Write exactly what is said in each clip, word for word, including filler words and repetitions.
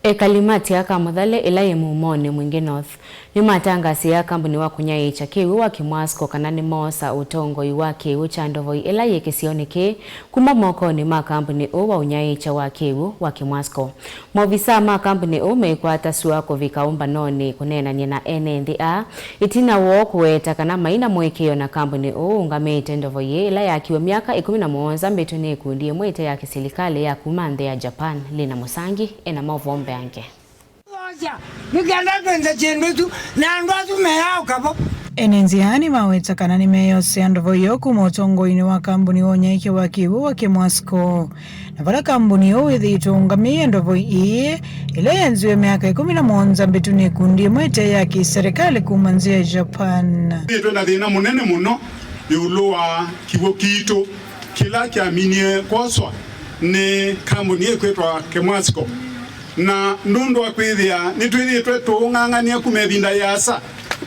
Ekali ma Tiaka Mũthale ĩla yĩ Mumonĩ Mwingĩ North nĩmatangaasĩe kambuni wa kũnyaĩĩkya kĩw'ũ wa Kĩmwasco kana nĩmoosa ũtongoi wa kĩw'ũ kya ndovoi ĩla yĩ kĩsionĩ kĩĩ kuma mokonĩ ma kambuni ũũ wa ũnyaĩĩkya wa kĩw'ũ wa Kĩmwasco. Maovisaa ma kambuni ũũ meĩkwata sua kũvika ũmbanonĩ kũneenany'a na ene nthĩ aa, ĩtina woo kũweta kana mai na mũĩkĩĩo na kambuni ũũ ũũngamĩte ndovoi ĩĩ ĩla yakiwe myaka ĩkũmi na mũonza mbĩtu nĩ ĩkundi ĩmwe ĩte ya kĩsilikalĩ ya kuma nthĩ ya Japan. Lina Mũsangi ena maũvoo mbeange. Osa, nĩ kenda twende kĩndũ tu, na andũ asu meyaũka vo. Ene nzĩa nĩmaweta kana nĩmeeyosea ndovoi ĩyo kuma ũtongoinĩ wa kambuni wa ũnyaĩĩkya wa kĩw'ũ wa Kĩmwasco. Na vala kambuni ũũ wĩthĩĩtwe ũũngamĩe ndovoi ĩĩ, ĩla yenziwe myaka ĩkũmi na mũonza mbĩtu nĩ ĩkundi ĩmwe ĩte ya kĩserĩkalĩ kuma nzĩ ya Japan. Nĩtwĩ na thĩna mũnene mũno ĩũlũ wa kĩw'ũ kitũ kĩla kyaminie kwoswa nĩ kambuni ĩkwĩtwa Kemwasco. Na nũndũ wa kwĩthĩa nĩtwĩthĩĩtwe tũũng'ang'anĩa kuma ĩvinda yĩasa,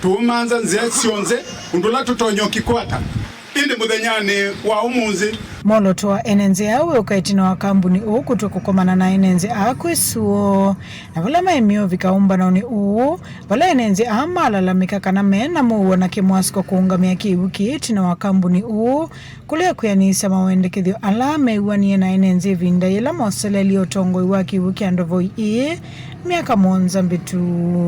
tũũmanza nzĩa syonthe ũndũ ũla tũtonya ũkĩkwata. Ĩndĩ mũthenyanĩ wa ũmũnthĩ. Mwolooto wa ene nzĩa aa wĩũka ĩtina wa kambuni ũũ kũtw'a kũkomana na ene nzĩa aa kwĩ sua. Na vala maemie ũvika ũmbanonĩ ũũ, vala ene nzĩa aa malalamĩka kana me na mũuo na Kemwasco kũũngamĩa kĩw'ũ kĩĩ ĩtina wa kambuni ũũ kũlea kwĩanĩsya mawendekethyo ala mew'anie na ene nzĩa ĩvinda yĩla moseleelye ũtongoi wa kĩw'ũ kya ndovoi ĩĩ myaka mũonza mbĩtu.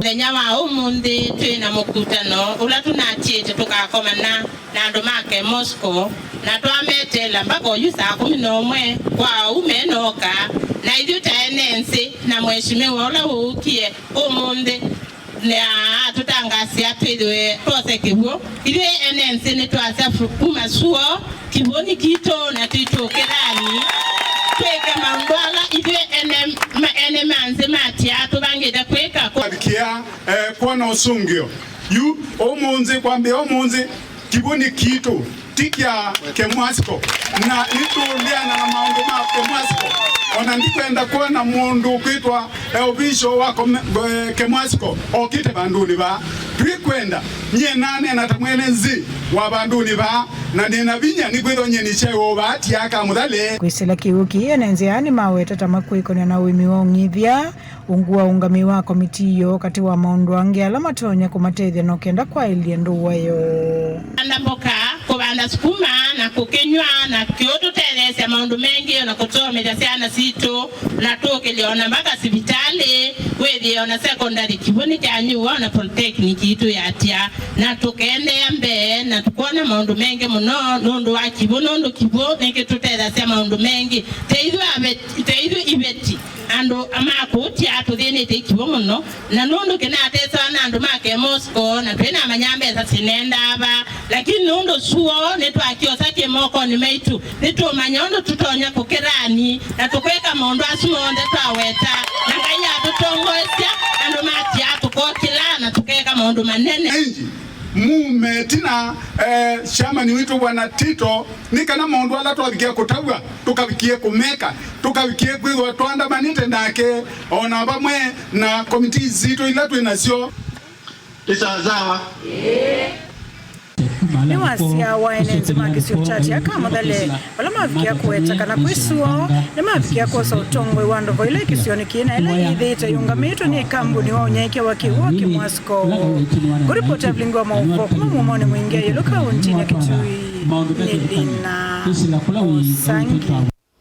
Mũthenya wa ũmũnthĩ twĩ na mũkutano ũla tũnatiĩte tũkakomana na andũ ma Kemosco, na twameteela mbaka oyu saa kũmi na ũmwe kwa ũu menooka, na ithyĩ ta ene nzĩ na mheshimiwa ũla ũũkie ũmũnthĩ, na atũtangaasĩa twĩthĩwe twose kĩw'ũ. Ithyĩ ene nzĩ nĩtwasya fu-, kuma suo, kĩw'ũnĩ kitũ, na twĩtũkĩthani twĩke maũndũ ala ithyĩ ene, ma-, ene ma nzĩ ma Tiaa tũvangĩte kwĩka. Kũ- Kia, eh, kwona ũsũngĩo. Yu, ũmũnthĩ, kwambĩa ũmũnthĩ, kĩw'ũnĩ kitũ ti kya Kemwasco, na nĩtũũleana na maũndũ ma Kemwasco. O na ndikwenda kwona mũndũ ũkwĩtwa, eh, official wa Kome-, eh, Kemwasco okĩte vandũnĩ vaa. Twikwenda, nyie naneena ta mwene nzĩ wa vandũnĩ vaa, na nĩ na vinya nĩkwĩthwa nyie nĩ kyaũ vaa Tiaa ka Mũthale. Kwĩsĩla kĩw'ũ kĩĩ, ene nzĩa nĩmaweta ta makwĩkony'a na ũĩmi wa ũng'ithya, ungu wa ũũngamĩi wa komitii yoo, katĩ wa maũndũ angĩ ala matonya kũmatethya no kenda kwaĩlya ndũa yoo. Kũvanda mboka, kũvanda sukuma na kũkĩnyw'a, na kĩu tũtetheesya maũndũ mengĩ, o na kũsomethya syana sitũ, na tũkĩlya o na mbaka sivitalĩ, wĩthĩe o na secondary kĩw'ũ nĩkyanyuwa, o na polytechnic yitũ yatya, na tũkeendeea mbee, na tũkwona maũndũ mengĩ mũno nũndũ wa kĩw'ũ, nũndũ kĩw'ũ nĩkĩtũtethasya maũndũ mengĩ. Te ithyĩ ave-, te ithyĩ iveti. Andũ ma kũu Tiaa tũthĩnĩte kĩw'ũ mũno, na nũndũ kĩnatesawa na andũ ma Kemosco, na twĩnamanya mbesa sinendaa va, lakini nũndũ suo nĩtwakyosa kĩ mokonĩ maitũ, nĩtũũmanya ũndũ tũtonya kũkĩlani, na tũkwĩka maũndũ asu monthe twaweta, na Ngai atũtongoesya, andũ ma Tiaa tũkokĩla na tũkeka maũndũ manene. Aingi mume ĩtina, eh, chairman witũ Bwana Tito, nĩ kana maũndũ ala twavikie kũtavw'a, tũkavikie kũmeka, tũkavikie kwĩthĩwa twaandamanĩte nake, o na vamwe na komitii sitũ ila twĩ nasyo. Nĩ sawasawa. Nĩ wasya wa ene nzĩ ma kĩsio kya Tiaa ka Mũthale, vala mavikia kũweta kana kwĩ suo, nĩmavikia kwosa ũtongoi wa ndovo ĩla ĩ kĩsionĩ kĩĩ na ĩla yĩthĩĩte yũngamĩtwe nĩ kambuni wa ũnyaĩĩkya wa kĩw'ũ wa Kemwasco. Ngũripoti ya vilingi wa maũvoo kuma Mumonĩ Mwingĩ ya Yelũ kauntinĩ ya Kitui, nĩ Lina Mũsangi.